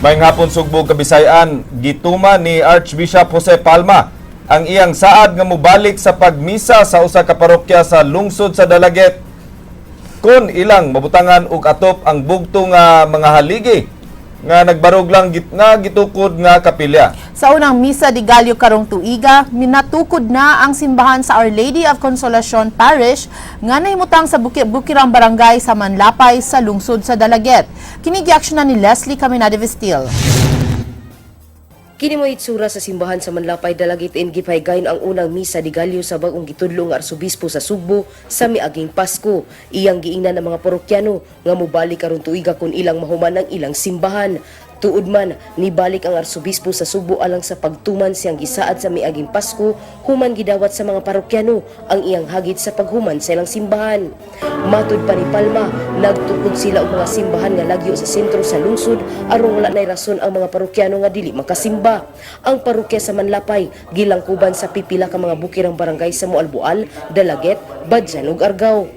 Maayong hapon, Sugbo, Kabisayan. Gituman ni Archbishop Jose Palma ang iyang saad nga mobalik sa pagmisa sa usa ka parokya sa lungsod sa Dalaguete kon ilang mabutangan og atop ang bugto nga mga haligi nga nagbarog lang nga gitukod nga kapilya. Sa unang misa de Gallo karong tuiga, minatukod na ang simbahan sa Our Lady of Consolacion Parish nga nahimutang sa Bukirang Barangay sa Manlapay sa lungsod sa Dalaguete. Kini giaksyonan ni Leslie Caminade Vestil. Kini mo itsura sa simbahan sa Manlapay, Dalaguete in gipahaygayon ang unang misa de Gallo sa bag-ong gitudlo nga arsobispo sa Sugbo sa miaging Pasko. Iyang giingnan ng mga parokyano nga mobalik karon tuiga kun ilang mahuman ang ilang simbahan. Tuod man, nibalik ang arsobispo sa Sugbo alang sa pagtuman siyang gisaad sa miaging Pasko human gidawat sa mga parokyano ang iyang hagit sa paghuman sa ilang simbahan. Matud pa ni Palma, nagtukod sila og mga simbahan nga lagyo sa sentro sa lungsod aron wala nay rason ang mga parokyano nga dili makasimba. Ang parokya sa Manlapay gilangkuban sa pipila ka mga bukirang barangay sa Moalboal, Dalaguete, Badian ug Argao.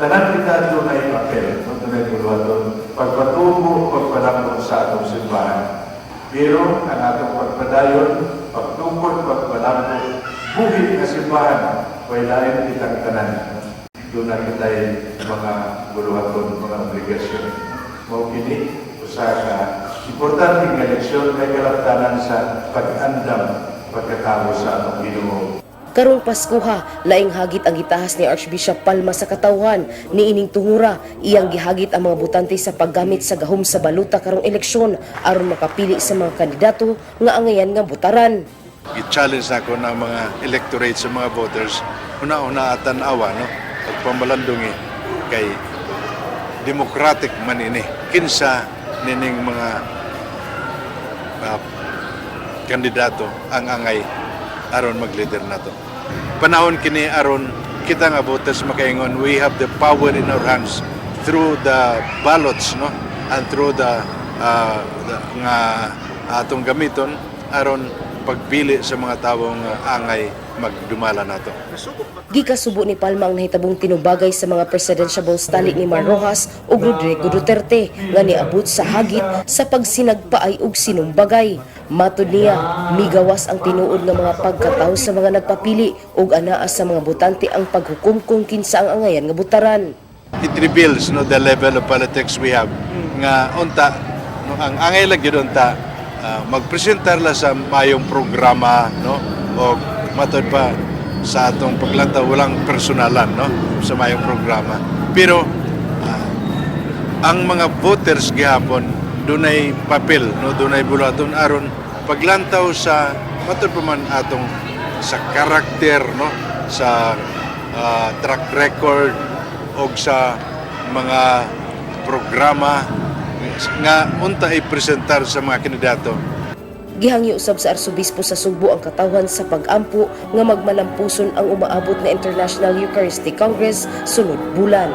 Tanan kita dunay papel, no, dunay buluhaton, pagpatubo, pagpanamot sa atong simbahan. Pero ang atong pagpadayon, pagtukod, pagpanamot, buhi nga simbahan, way lain kitang tanan. Doon na kita'y mga buluhaton, mga obligasyon. Mao kini, usa ka importante nga leksyon kay kalaptanan sa pag-andam, pagkatao sa atong Ginoo. Karong Paskuha, laing hagit ang gitahas ni Archbishop Palma sa katawhan. Niining tuhura, iyang gihagit ang mga botante sa paggamit sa gahom sa baluta karong eleksyon aron makapili sa mga kandidato nga angayan nga botaran. I-challenge nako ng mga electorate, sa mga voters, una-una tan-awa, no, pagpamalandungi kay democratic man ini, kinsa nining mga kandidato ang angay aron mag-leader nato. Panahon kini aron kita nga voters makaingon we have the power in our hands through the ballots, no, and through the nga atong gamiton aron pagpili sa mga tawong angay magdumala nato. Gikasubo ni Palma ang nahitabong tinubagay sa mga presidential tali ni Mar Roxas ug Rodrigo Duterte nga niabot sa hagit sa pagsinagpaay ug sinumbagay. Matod niya, migawas ang tinuod nga mga pagkatawo sa mga nagpapili ug anaa sa mga botante ang paghukom kung kinsa ang angayan nga botaran. It reveals, no, the level of politics we have nga unta, no, ang angay lang gyud unta magpresentar la sa mayong programa, no, o matod pa sa atong paglantaw, walang personalan, no, sa mayong programa, pero ang mga voters gihapon dunay papel, no, dunay buluhaton aron paglantaw sa matod pa man atong sa karakter, no, sa track record og sa mga programa nga unta ipresentar sa mga kandidato. Gihangyo usab sa Arsobispo sa Sugbo ang katawhan sa pag-ampo nga magmalampuson ang umaabot na International Eucharistic Congress sunod bulan.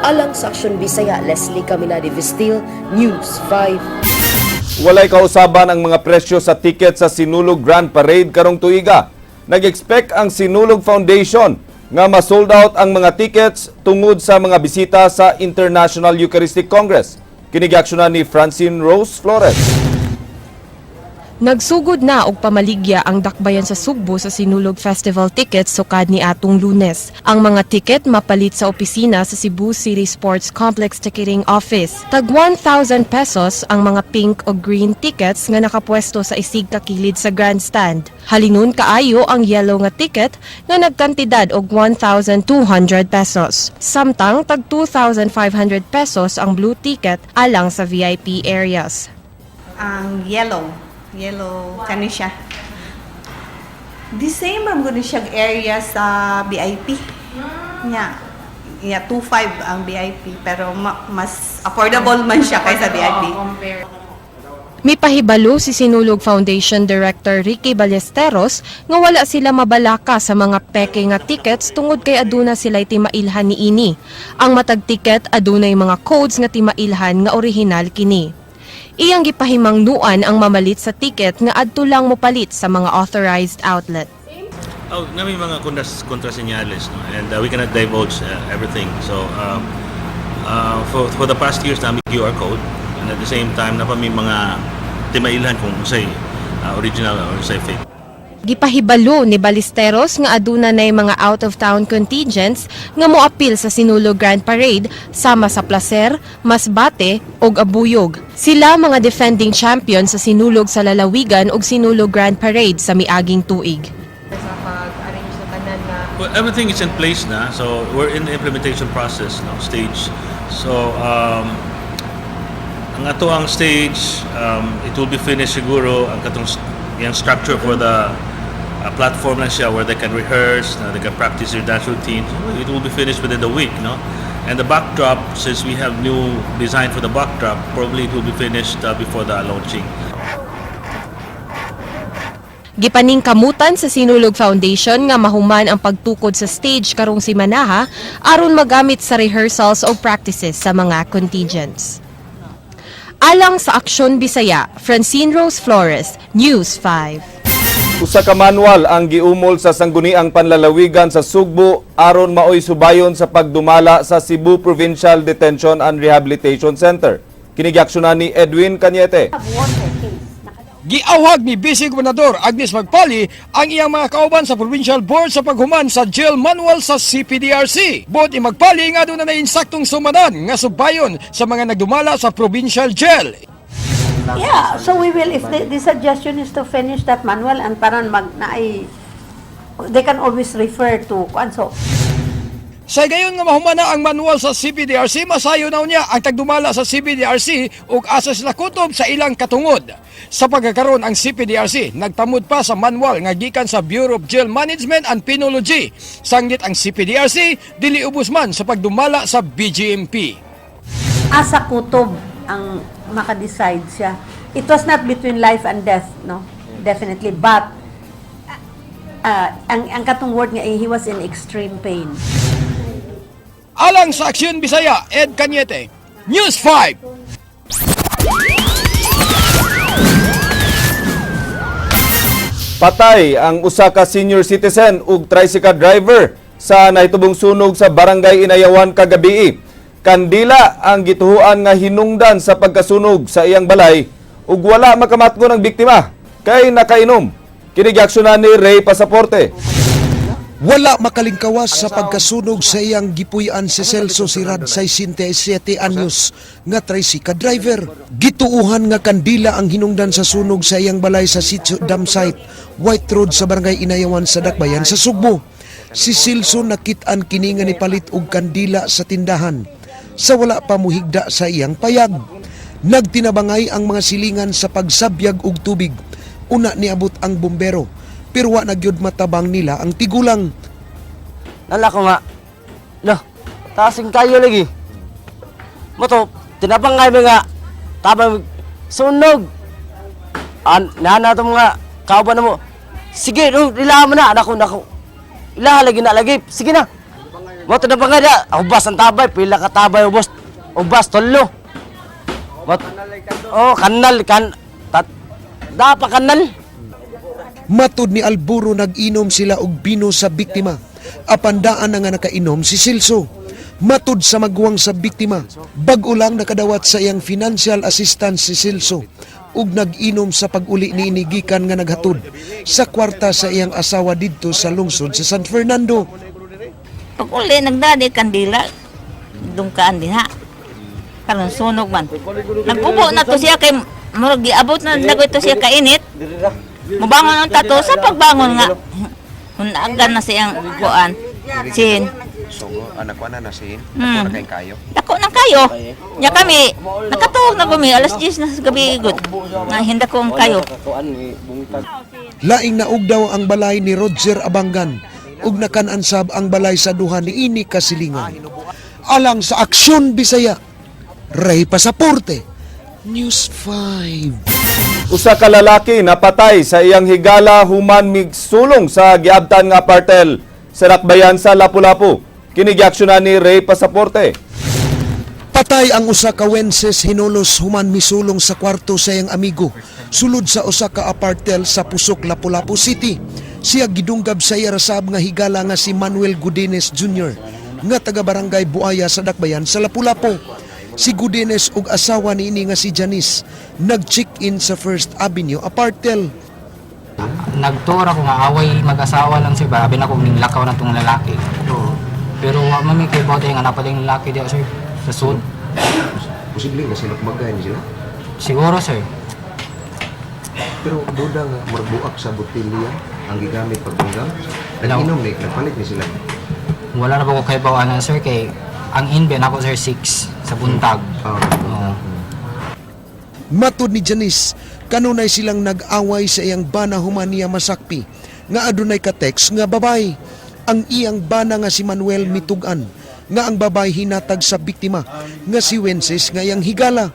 Alang sa Aksyon Bisaya, Leslie Caminade Vestil, News 5. Walay kausaban ang mga presyo sa ticket sa Sinulog Grand Parade karong tuiga. Nag-expect ang Sinulog Foundation nga ma-sold out ang mga tickets tungod sa mga bisita sa International Eucharistic Congress. Kini giaksyonan ni Francine Rose Flores. Nagsugod na og pamaligya ang dakbayan sa Sugbo sa Sinulog Festival tickets sukad ni atong Lunes. Ang mga ticket mapalit sa opisina sa Cebu City Sports Complex Ticketing Office. Tag 1,000 pesos ang mga pink o green tickets nga nakapwesto sa isig kakilid sa grandstand. Halinon kaayo ang yellow nga ticket nga nagkantidad og 1,200 pesos. Samtang tag 2,500 pesos ang blue ticket alang sa VIP areas. Ang yellow. Yellow, kani siya. The same ra gud siya area sa VIP. Nya, nya 2.5 ang VIP pero mas affordable man siya kaysa VIP. Mipahibalo si Sinulog Foundation Director Ricky Ballesteros nga wala sila mabalaka sa mga peke nga tickets tungod kay aduna sila'y timailhan niini. Ang matag ticket adunay mga codes nga timailhan nga orihinal kini. Iyang gipahimangnuan ang mamalit sa ticket nga adto lang mopalit sa mga authorized outlet. Oh, na may mga kontra senyales, no? And we cannot divulge everything. So, for the past years, namin QR code. And at the same time, na pa may mga Di mailhan kung unsay original or unsay fake. Gipahibalo ni Ballesteros nga aduna nay mga out-of-town contingents nga moapil sa Sinulog Grand Parade sama sa Placer, Masbate ug Abuyog. Sila mga defending champion sa Sinulog sa Lalawigan ug Sinulog Grand Parade sa miaging tuig. Well, everything is in place na. So we're in the implementation process, no, stage. So ang ato ang stage, it will be finished siguro ang katong yung structure for the platform lang siya where they can rehearse, na they can practice their dance routines. It will be finished within the week, no? And the backdrop, since we have new design for the backdrop, probably it will be finished before the launching. Gipaningkamutan sa Sinulog Foundation nga mahuman ang pagtukod sa stage karong simanaha aron magamit sa rehearsals o practices sa mga contingents. Alang sa Aksyon Bisaya, Francine Rose Flores, News 5. Usa ka manual ang giumol sa Sangguniang Panlalawigan sa Sugbo aron maoy subayon sa pagdumala sa Cebu Provincial Detention and Rehabilitation Center. Kini giaksyonan ni Edwin Cañete. Giawhag ni Vice Gobernador Agnes Magpali ang iyang mga kauban sa Provincial Board sa paghuman sa jail manual sa CPDRC. Buot ni Magpali nga aduna nay insaktong sumanan nga subayon sa mga nagdumala sa provincial jail. Yeah, so we will, if the suggestion is to finish that manual and parang mag, na ay, they can always refer to, kuan, so, Sa gayon nga mahuman na ang manual sa CPDRC, masayo na niya ang tagdumala sa CPDRC ug asa sila kutob sa ilang katungod. Sa pagkakaroon ang CPDRC, nagtamod pa sa manual nga gikan sa Bureau of Jail Management and Penology. Sanggit ang CPDRC, dili ubos man sa pagdumala sa BJMP. Asa kutob ang makadecide siya. It was not between life and death, no? Definitely, but, ang katong word nga, eh, he was in extreme pain. Alang sa Aksyon Bisaya, Ed Cañete, News 5. Patay ang usa ka senior citizen ug tricycle driver sa nahitubong sunog sa Barangay Inayawan kagabi. Kandila ang gituhuan nga hinungdan sa pagkasunog sa iyang balay ug wala makamatngon ang biktima kay nakainom. Kini giaksyonan ni Ray Pasaporte. Wala makalingkawas sa pagkasunog sa iyang gipuy-an si Celso Sirad, 67 anyos, nga tricycle driver. Gituuhan nga kandila ang hinungdan sa sunog sa iyang balay sa Sitio Dam Site, White Road sa Barangay Inayawan sa Dakbayan sa Sugbo. Si Celso nakit-an kini nga nipalit og kandila sa tindahan sa wala pa muhigda sa iyang payag. Nagtinabangay ang mga silingan sa pagsabyag og tubig. Una niabot ang bumbero pero wa na gyud matabang nila ang tigulang. Nala ko nga, lo, tasing kayo lagi. Moto, tinabangay mo nga, tabang, sunog. An, nana to mga kauban na mo. Sige, no, ilaha mo na, nako, nako. Ilaha lagi na lagi, sige na. Mo tinabangay na, ubas ang tabay, pila ka tabay, ubos, ubas, tulo. Mot, oh, kanal, kan, tat, dapa kanal. Matud ni Alburo, nag-inom sila og bino sa biktima. Apan daan na nga nakainom si Celso. Matud sa maguwang sa biktima, bag-o lang nakadawat sa iyang financial assistance si Celso ug nag-inom sa pag-uli niini gikan nga naghatod sa kwarta sa iyang asawa didto sa lungsod sa San Fernando. Pag uli, nagdadi kandila, dungkaan din ha. Karon sunog man. Nag-ubo na to siya kay murag giabot na nagoy to siya kainit. Mubangon ang tato sa pagbangon nga. Hunagan na siyang kuan. Sin. So, anak ko na na sin. Na kay kayo. Dako nang kayo. Nya kami, nakatuog na kami alas 10 na sa gabi gud. Nga hinda ko ang kayo. Laing naug daw ang balay ni Roger Abangan ug nakan-an sab ang balay sa duha niini kasilingan. Alang sa Aksyon Bisaya, Ray Pasaporte, News 5. Usa ka lalaki napatay sa iyang higala human migsulong sa giabtan nga apartel sa Rakbayan sa Lapu-Lapu. Kini giaksyonan ni Ray Pasaporte. Patay ang usa ka Wences Hinolos human misulong sa kwarto sa iyang amigo sulod sa usa ka apartel sa Pusok, Lapu-Lapu City. Siya gidunggab sa iya rasab nga higala nga si Manuel Godinez Jr. nga taga Barangay Buaya sa Dakbayan sa Lapu-Lapu. Si Godines ug asawa niini nga si Janice nag-check-in sa First Avenue Apartelle. Nagtuor ako nga away mag-asawa lang, sir, ba abi na kung ninglakaw na tong lalaki. Pero wa man mi kay nga naa pa yung lalaki diya, sir, sa sud. Posible nga sinukmagay ni sila. Siguro, sir. Pero duda nga murag buak sa botelya ang gigamit pagbunggang. Nag-inom ni, nagpalit ni sila. Wala na ba ko kay ana, sir, kay ang inben ako, sir, 6 sa buntag. Oo. Matod ni Janice, kanunay silang nag-away sa iyang bana human niya masakpi nga adunay ka-text nga babay. Ang iyang bana nga si Manuel mitugan nga ang babay hinatag sa biktima nga si Wences nga iyang higala.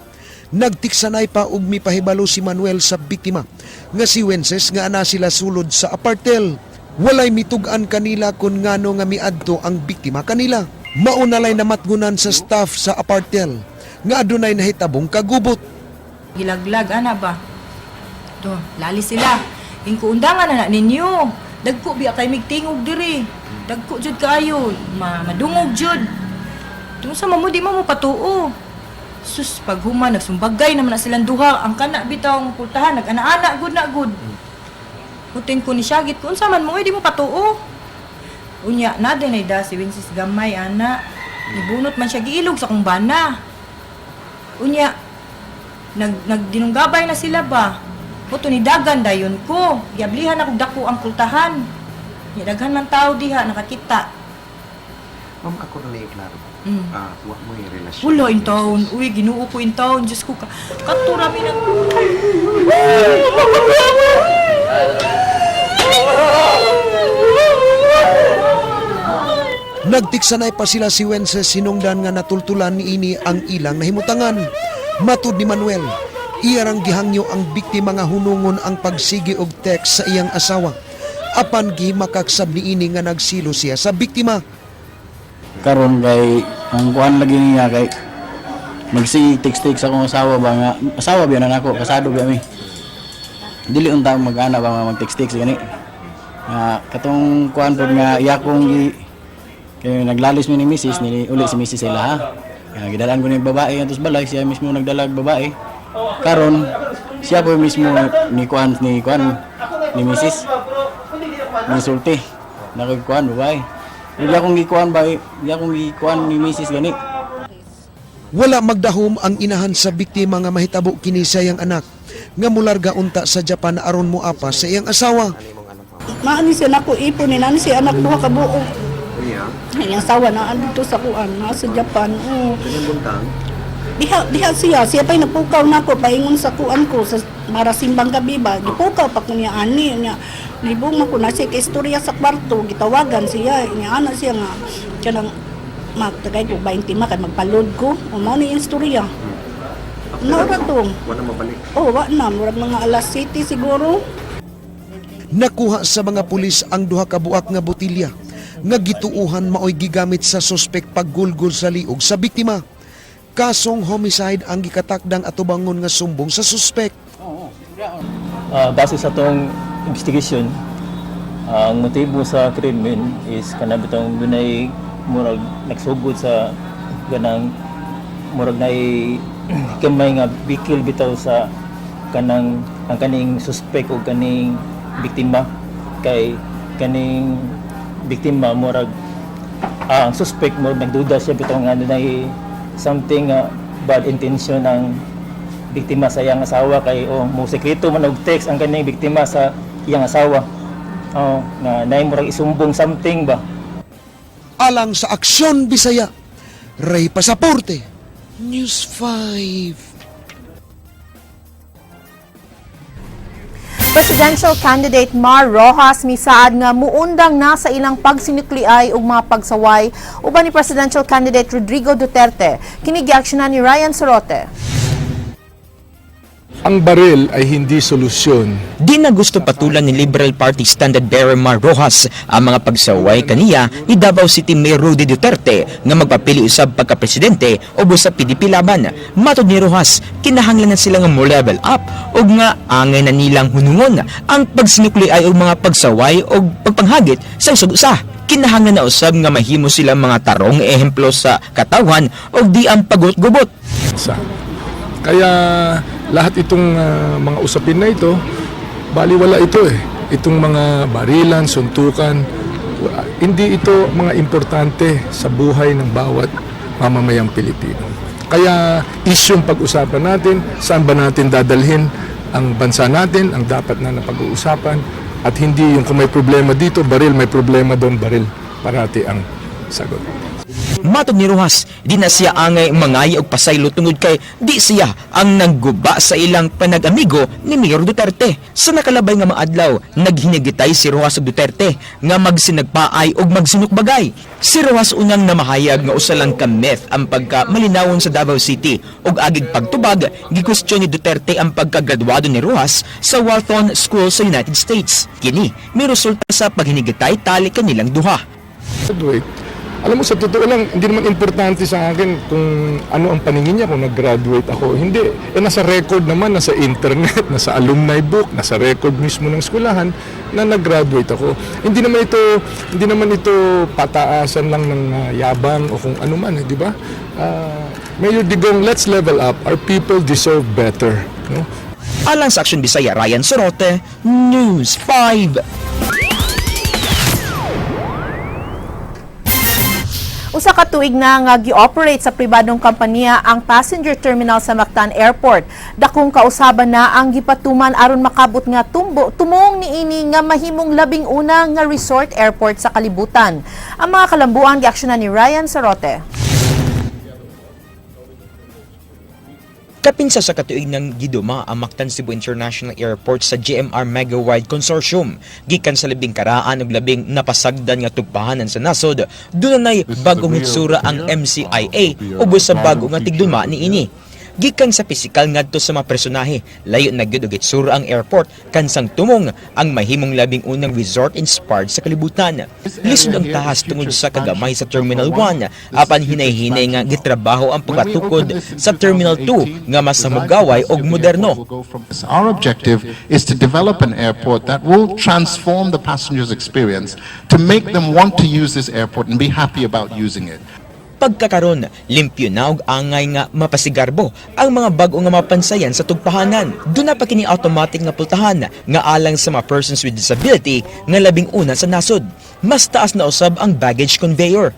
Nagtiksanay pa og mipahibalo si Manuel sa biktima nga si Wences nga ana sila sulod sa apartel. Walay mitugan kanila kun ngano nga miadto ang biktima kanila. Maunalay namatgunan sa staff sa apartel nga adunay nahitabong kagubot. Gilaglag, ana ba? To, lali sila. Ingkuundangan na na ninyo. Dagko biya kay migtingog diri. Dagko jud kaayo, ma madungog jud. Tungo sa mamo di mo mo patuo. Sus, paghuman nagsumbagay naman na silang duha. Ang kana bitaw ang pultahan nag-ana-ana gud na gud. Putin ko ni Syagit ko unsa man mo eh, di mo patuo. Unya na din ay da si Winsis gamay ana. Ibunot man siya giilog sa kong bana. Unya nagdinunggabay na sila ba. Puto ni dagan dayon ko. Giablihan ako dako ang pultahan. Nya daghan man tao diha nakakita. Ma'am, ako na lang klaro. Ah, wa mo yung relasyon. Wala in town. Uy, Ginoo ko in town. Diyos ko ka. Katura mi nag. Nagtiksanay pa sila si Wences sinungdan nga natultulan niini ang ilang nahimutangan. Matud ni Manuel, iyarang gihangyo ang biktima nga hunungon ang pagsigi og text sa iyang asawa. Apan gihimakaksab niini nga nagsilo siya sa biktima. Karon kay ang kuan lagi niya kay magsige text text akong asawa ba nga asawa biya na nako, kasado biya mi, dili unta mag-ana ba nga mag text text gani nga katong kuan pod nga iya kong gi kay naglalis mi ni misis ni uli si misis sila ha. Nga gidalan ko ni babae atos balay, siya mismo nagdalag babae. Karon siya po mismo ni kuan ni misis ni sulti nakikuan babae. Hindi akong gikuan ba, hindi akong gikuan ni misis gani. Wala magdahom ang inahan sa biktima nga mahitabo kini sa iyang anak nga mularga unta sa Japan aron moapa sa iyang asawa. Maani siya nako ipon ni nani siya anak duha ka buo. Unya, Ang asawa na andito sa kuan, na sa Japan. Oo. kanyang buntang. Diha diha siya, siya pa'y napukaw nako paingon sa kuan ko sa para simbang gabi ba. Gipukaw pa ko niya ani niya. Nibong man ko na siya kay istorya sa kwarto, gitawagan siya, niya ana siya nga kanang magtagay ko 20 ma kay magpalod ko. O mao ni istorya. Naura to. Wala mabalik. Oh, wa na murag mga alas city siguro. Nakuha sa mga pulis ang duha ka buak nga botilya nga gituuhan maoy gigamit sa sospek paggulgol sa liog sa biktima. Kasong homicide ang gikatakdang atubangon nga sumbong sa suspek. Base sa atong investigation, ang motibo sa krimen is kana bitong dunay murag nagsugod sa ganang murag nay kamay nga bikil bitaw sa kanang ang kaning suspect o kaning biktima, kay kaning biktima murag ang suspect mo nagduda siya bitaw nga dunay something nga bad intention ang biktima sa iyang asawa, kay oh mo sekreto man og text ang kaning biktima sa iyang asawa, oh nga naay murag isumbong something ba. Alang sa Aksyon Bisaya, Ray Pasaporte, News 5. Presidential candidate Mar Rojas misaad nga muundang na sa ilang pagsinukliay ug mga pagsaway uban ni presidential candidate Rodrigo Duterte. Kini giaksyonan ni Ryan Sorote. Ang baril ay hindi solusyon. Di na gusto patulan ni Liberal Party Standard Bearer Mar Rojas ang mga pagsaway kaniya ni Davao City Mayor Rudy Duterte nga magpapili usab pagka-presidente o sa PDP Laban. Matod ni Rojas, kinahanglan na sila nga mo level up ug nga angay na nilang hunungon ang pagsinukli ay og mga pagsaway og pagpanghagit sa usag usa. Kinahanglan na usab nga mahimo sila mga tarong ehemplo sa katawhan ug di ang pagut-gubot. Kaya lahat itong mga usapin na ito, baliwala ito eh. Itong mga barilan, suntukan, hindi ito mga importante sa buhay ng bawat mamamayang Pilipino. Kaya isyong pag-usapan natin, saan ba natin dadalhin ang bansa natin, ang dapat na napag-uusapan, at hindi yung kung may problema dito, baril, may problema doon, baril. Parati ang sagot. Matod ni Rojas, di na siya angay mangay og pasaylo tungod kay di siya ang nagguba sa ilang panag-amigo ni Mayor Duterte. Sa nakalabay nga mga adlaw, naghinigitay si Rojas ug Duterte nga magsinagpaay og magsinukbagay. Si Rojas unang namahayag nga usa lang ka myth ang pagka malinawon sa Davao City ug agig pagtubag, gikwestiyon ni Duterte ang pagkagraduado ni Rojas sa Wharton School sa United States. Kini may resulta sa paghinigitay tali kanilang duha. Graduate. Alam mo, sa totoo lang, hindi naman importante sa akin kung ano ang paningin niya kung nag-graduate ako. Hindi. Eh, nasa record naman, nasa internet, nasa alumni book, nasa record mismo ng eskwelahan na nag-graduate ako. Hindi naman ito pataasan lang ng yabang o kung ano man, eh, di ba? Mayor Digong, let's level up. Our people deserve better. No? Alang sa Action Bisaya, Ryan Sorote, News 5. Usa ka tuig na nga gi-operate sa pribadong kompanya ang passenger terminal sa Mactan Airport. Dakong kausaban na ang gipatuman aron makabot nga tumbo tumong niini nga mahimong 11 nga resort airport sa kalibutan. Ang mga kalambuan giaksyonan ni Ryan Sarote. Kapin sa katuig ng giduma ang Mactan Cebu International Airport sa GMR Megawide Consortium. Gikan sa labing karaan ug labing napasagdan nga tugpahanan sa nasod, dunay bagong hitsura ang MCIA ubos sa bago nga tigduma niini. Gikan sa pisikal ngadto sa mga personahe, layo na gyud og hitsura ang airport kansang tumong ang mahimong 11 resort inspired sa kalibutan. Lisod ang tahas tungod sa kagamay sa Terminal 1, apan hinay-hinay nga gitrabaho ang pagpatukod sa Terminal 2 nga mas hamugaway og moderno. Our objective is to develop an airport that will transform the passengers' experience to make them want to use this airport and be happy about using it. Pagkakaron, limpyo na og angay nga mapasigarbo ang mga bag-o nga mapansayan sa tugpahanan. Duna pa kini automatic nga pultahan nga alang sa mga persons with disability nga 11 sa nasod. Mas taas na usab ang baggage conveyor.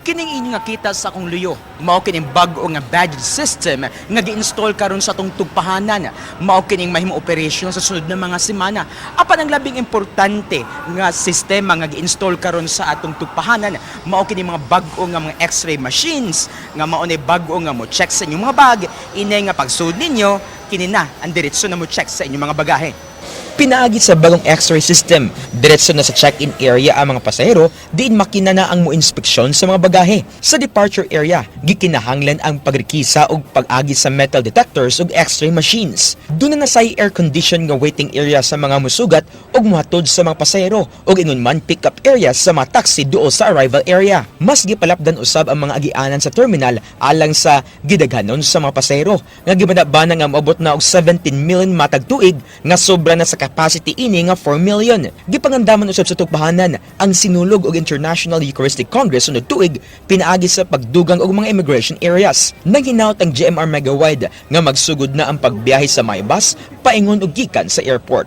Kining inyo nga kita sa akong luyo, mao kining bag-o nga baggage system nga gi-install karon sa atong tugpahanan. Mao kining mahimo operation sa sunod na mga semana. Apan ang labing importante nga sistema nga gi-install karon sa atong tugpahanan, mao kining mga bag-o nga mga x-ray machines nga mao ni bag-o nga mo check sa inyong mga bag, inay nga pagsud ninyo, kini na ang diretso na mo check sa inyong mga bagahe. Pinaagi sa bagong x-ray system, diretso na sa check-in area ang mga pasahero, diin makina na ang mo-inspeksyon sa mga bagahe. Sa departure area, gikinahanglan ang pagrekisa og pag-agi sa metal detectors ug x-ray machines. Duna na say air condition nga waiting area sa mga musugat ug muhatod sa mga pasahero ug ingon man pick-up area sa mga taxi duol sa arrival area. Mas gipalapdan usab ang mga agianan sa terminal alang sa gidaghanon sa mga pasahero nga gibana nga moabot na og 17 million matag tuig nga sobra na sa capacity ini nga 4 million. Gipangandaman usab sa tugpahanan ang Sinulog og International Eucharistic Congress sunod tuig pinaagi sa pagdugang og mga immigration areas. Naghinaot ang GMR Megawide nga magsugod na ang pagbiyahe sa Maybus paingon og gikan sa airport.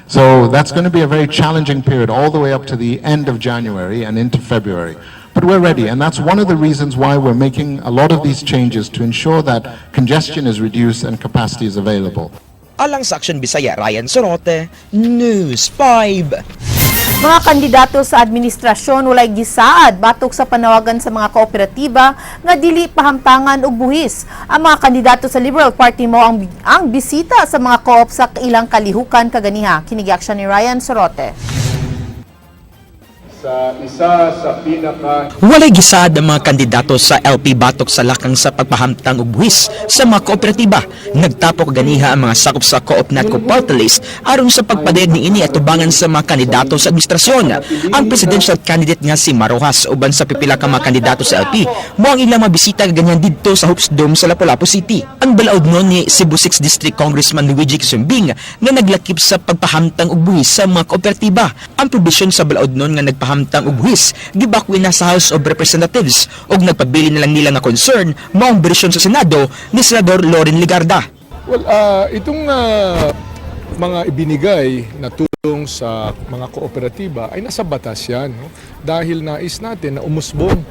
So that's going to be a very challenging period all the way up to the end of January and into February. But we're ready, and that's one of the reasons why we're making a lot of these changes to ensure that congestion is reduced and capacity is available. Alang sa Action Bisaya, Ryan Sorote, News 5. Mga kandidato sa administrasyon walay gisaad batok sa panawagan sa mga kooperatiba nga dili pahamtangan og buhis. Ang mga kandidato sa Liberal Party mo ang bisita sa mga co-op sa ilang kalihukan kaganiha. Kini giaksyon ni Ryan Sorote. Sa isa sa pinaka Walay gisaad ang mga kandidato sa LP batok sa lakang sa pagpahamtang og buwis sa mga kooperatiba. Nagtapok ganiha ang mga sakop sa Co-op Natco Party List aron sa pagpadayag niini atubangan sa mga kandidato sa administrasyon. Ang presidential candidate nga si Mar Roxas uban sa pipila ka mga kandidato sa LP mao ang ilang mga bisita ganyan didto sa Hopes Dome sa Lapu-Lapu City. Ang balaod nun ni Cebu 6 District Congressman Luigi Quisumbing nga naglakip sa pagpahamtang og buwis sa mga kooperatiba. Ang probisyon sa balaod nun nga nagpahamtang og buwis gibakwi na sa House of Representatives ug nagpabili na lang nila nga concern mao ang bersyon sa Senado ni Senador Loren Legarda. Well, itong mga ibinigay na tulong sa mga kooperatiba ay nasa batas yan. No? Dahil nais natin na umusbong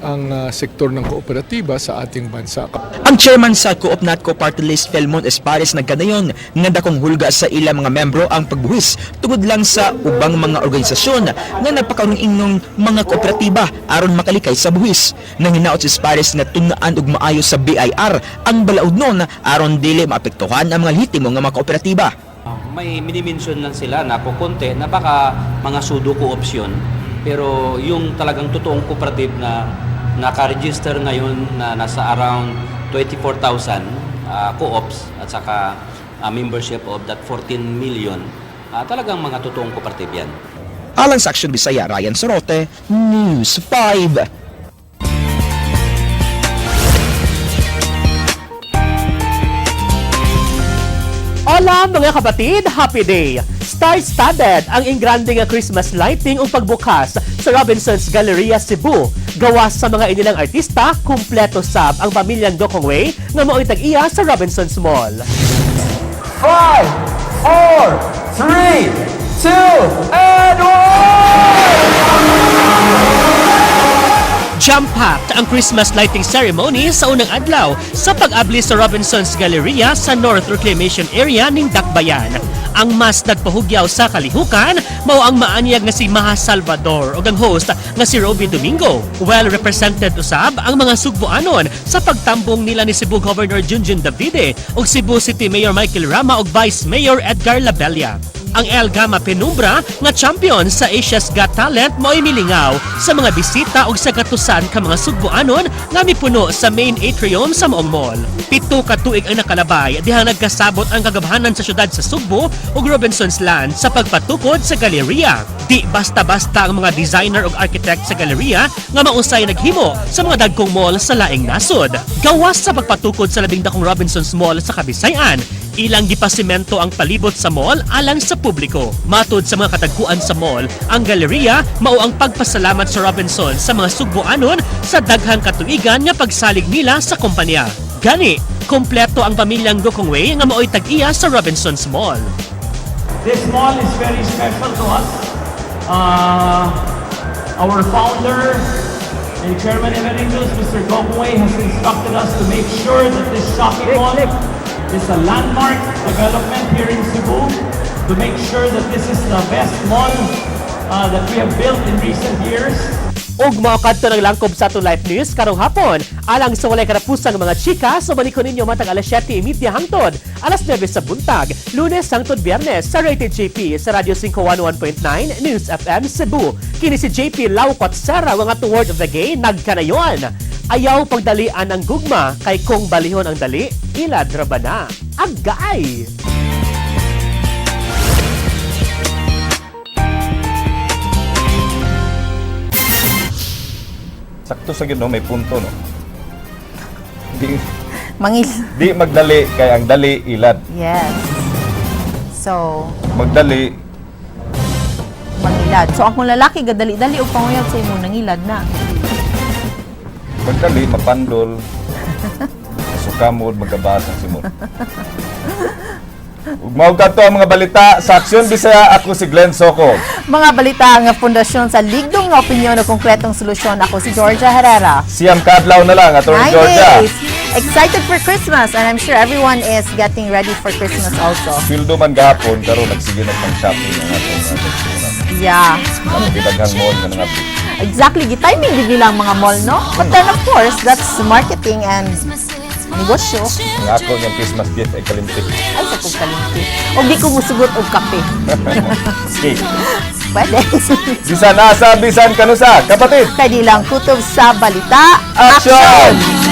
ang sektor ng kooperatiba sa ating bansa. Ang chairman sa Co-op Natco Party List Felmon Espares nagkanayon nga dakong hulga sa ilang mga membro ang pagbuwis tungod lang sa ubang mga organisasyon nga nagpakaroon mga kooperatiba aron makalikay sa buwis. Nang hinaot si Espares nga tunaan og maayo sa BIR ang balaod nun aron dili maapektuhan ang mga lehitimo nga mga kooperatiba. May minimension lang sila na kukunti na baka mga pseudo co-ops yun. Pero yung talagang totoong cooperative na naka-register ngayon na nasa around 24,000 co-ops at saka membership of that 14 million, talagang mga totoong cooperative yan. Alang sa Action Bisaya, Ryan Sorote, News 5. Hola mga kapatid, happy day! Star-studded ang ingrande nga Christmas lighting ug pagbukas sa Robinson's Galleria Cebu. Gawas sa mga inilang artista, kumpleto sab ang pamilyang Gokongwei nga mao'y tag-iya sa Robinson's Mall. 5, 4, 3, 2, and 1! Jam-packed ang Christmas lighting ceremony sa unang adlaw sa pag-abli sa Robinson's Galleria sa North Reclamation Area ning Dakbayan. Ang mas nagpahugyaw sa kalihukan mao ang maanyag nga si Maja Salvador ug ang host nga si Roby Domingo. Well represented usab ang mga Sugboanon sa pagtambong nila ni Cebu Governor Junjun Davide ug Cebu City Mayor Michael Rama ug Vice Mayor Edgar Labella. Ang El Gamma Penumbra nga champion sa Asia's Got Talent mo'y milingaw sa mga bisita ug sa gatusan ka mga Sugboanon nga mipuno sa main atrium sa maong mall. 7 ka tuig ang nakalabay dihang nagkasabot ang kagamhanan sa syudad sa Sugbo ug Robinson's Land sa pagpatukod sa galeria. Di basta-basta ang mga designer ug architect sa galeria nga mausay naghimo sa mga dagkong mall sa laing nasod. Gawas sa pagpatukod sa labing dakong Robinson's Mall sa Kabisayan, ilang gipasimento ang palibot sa mall alang sa publiko. Matod sa mga katagkuan sa mall, ang galeria mao ang pagpasalamat sa Robinson sa mga Sugboanon sa daghang katuigan nga pagsalig nila sa kumpanya. Gani, kompleto ang pamilyang Gokongwei nga maoy tag-iya sa Robinson's Mall. This mall is very special to us. Our founder and chairman emeritus, Mr. Gokongwei, has instructed us to make sure that this shopping mall is a landmark development here in Cebu, to make sure that this is the best mall that we have built in recent years. Ug mao kadto ng langkob sa atong live news karong hapon. Alang sa walay katapusang mga chika, so ko ninyo matag alas 7:30 hangtod alas 9 sa buntag, Lunes hangtod Biyernes sa Rated JP sa Radyo 511.9 News FM Cebu. Kini si JP Laucot Sera nga to word of the gay nagkanayon. Ayaw pagdalian ang gugma kay kung balihon ang dali, ilad ra ba na? Agay! Sakto sa gyud, no, may punto, no. Di, Mangil. di magdali kay ang dali ilad. Yes. So, Magdali mangilad. So, ang kung lalaki, gadali-dali o panguyab sa imo, nangilad na. Magdali mapandol. Sukamod magkabasa ang simot. Ug mao kadto ang mga balita sa Aksyon Bisaya. Ako si Glenn Soco. Mga balita nga pundasyon sa ligdong nga opinyon o konkretong solusyon. Ako si Georgia Herrera. 9 kaadlaw na lang, Attorney 9 Georgia. days. Excited for Christmas and I'm sure everyone is getting ready for Christmas also. Sweldo man gahapon karon nagsige na pang shopping ang atong nagsunan. Ang daghang mall nga nangabli. Exactly. Gi-timing gid nila ang mga mall, no? But then of course, that's marketing and negosyo. Ang ako niyang Christmas gift ay kalimti. Ay, sa kong kalimti. O di ko musugot og kape. Okay. Pwede. Bisan asa, bisan kanusa, kapatid. Kadilang kutob sa balita. Action!